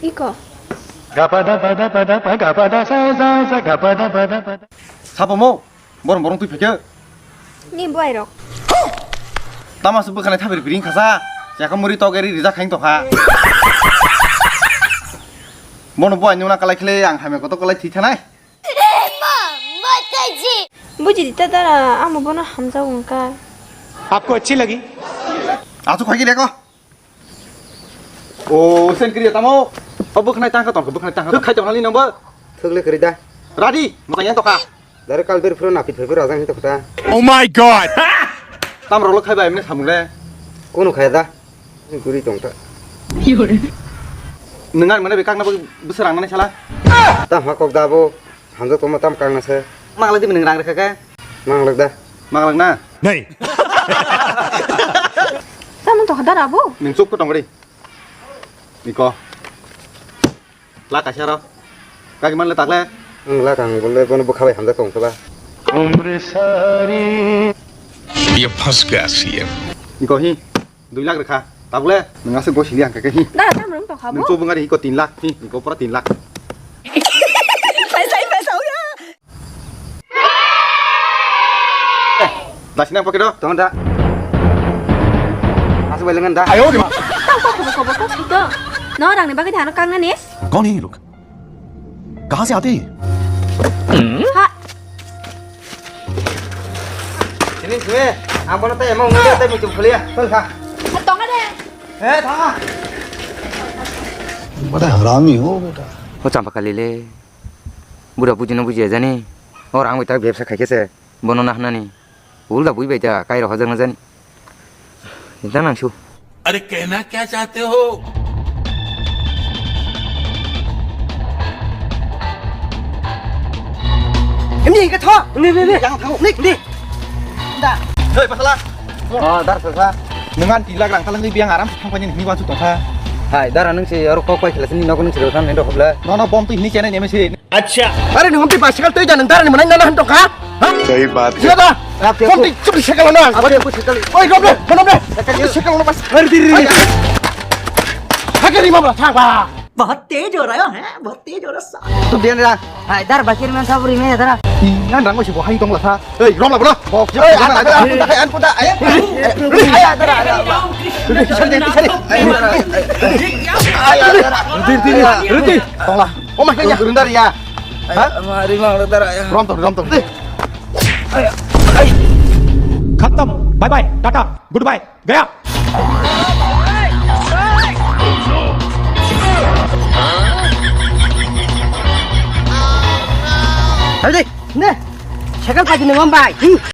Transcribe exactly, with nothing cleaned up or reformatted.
Iko. Gapada pada pada pa gapada sa sa sa gapada pada pada. Sabo mo, borong borong twi phekhe. Ni buai rok. Tama se bwkhani thabir biring khasa. Chakha muri togeri rijak khain tokha. Bono buai nuna kalai khle ang hamya koto kalai thwi thanai. Buji di ta dara, amo bono hamjak wngkha. Aapko achhi lagi? Achu khoi ki deko. O sen kri tamo. O bwkhnai tangka tongkha, bwkhnai tangka. Thwk khai tongna ni nangba. Thwk le kri da. Radi, mata yang tokha. Dare kal ber phuru napit phai phuru ajang hito kota. Oh my god. Tam rolo khai bai mene samung le. Kono khai da. Guri tongta. Nwngan mane be kakna bwsarang nani sala. Tam ha kok da bo. Hamjak tongma tam kangna se. Manglak di mene rang rekha ke. Manglak da. Manglak na. Nei. Tamo to hadar abo. Ning chuk ko tongri. Niko. La kaisa ro. Kaki man le takle. Ang la kang bole bono bwkha bai hamjak tong khe ba. Ye phas gaya si ye. Niko hi. Dui lakh rekha. Tabule nang ase go sili ang kake hi. Da tam rong to khabo. Nang chubung ari ko tin lakh hi. Niko pura tin lakh. Paisa, paisa, ura. Dasi nang pocket o. Tong da. Asu bai lengan da. Ayo di ma. Tang kok kobo kobo kok sito. No rang ni bagwi dano kang nani. कौन है ये लोग? कहाँ से आते हैं ये? Ha. Sini sini. Ang bono tai emang ngode tai muchung khulia. Tol kha. Tong de. Eh tha. बड़ा हरामी हो बेटा। O champa kali le. Bura buji no buji jani. O rang bai tak bebsa khai khe se. Bono na hanani. Ulda bui bai ta kai rok hajak na jani. Inta nang su. अरे कहना क्या चाहते हो? Ini ke tho. Ini ini ini. Yang tho. Nik nik. Da. Hei pasala. Oh, dar sasa. Nungan tilak rang talang ni biang aram thang panyin ni wansuk tongkha. Hai, dar anung si aro kok pai khlasi ni nok nung si rang ni dok bla. No no bom tu hini chene ni mesi. Acha. Are nwng twi bicycle twi janang darani manai nana han tongkha? Ha? Sahi baat hai. Sila da. Phone twi chukli cycle no. Abo aku cycle. Oi, rob le, rob le. Cycle cycle no mas. Hari diri. Hake rima bla thang ba. बहुत तेज हो रहा है, बहुत तेज हो रहा है। Tu biang da. Hai, dar bakir man sabri me dara. Ngan rang si bo hai tong la tha. Ei, rom la bro. Bok. Ei, an puta, an puta, an puta. Ei, ei, ada, ada. Rudi, sari, sari. Ai, ada. Rudi, rudi, rudi. Tong la. Oh my God, rundar ya. Ha? Mari mang rundar ya. Rom tong, rom tong. खत्म। Bye bye, tata, good bye, गया। Hadi, ne. Cycle pagi nang bai.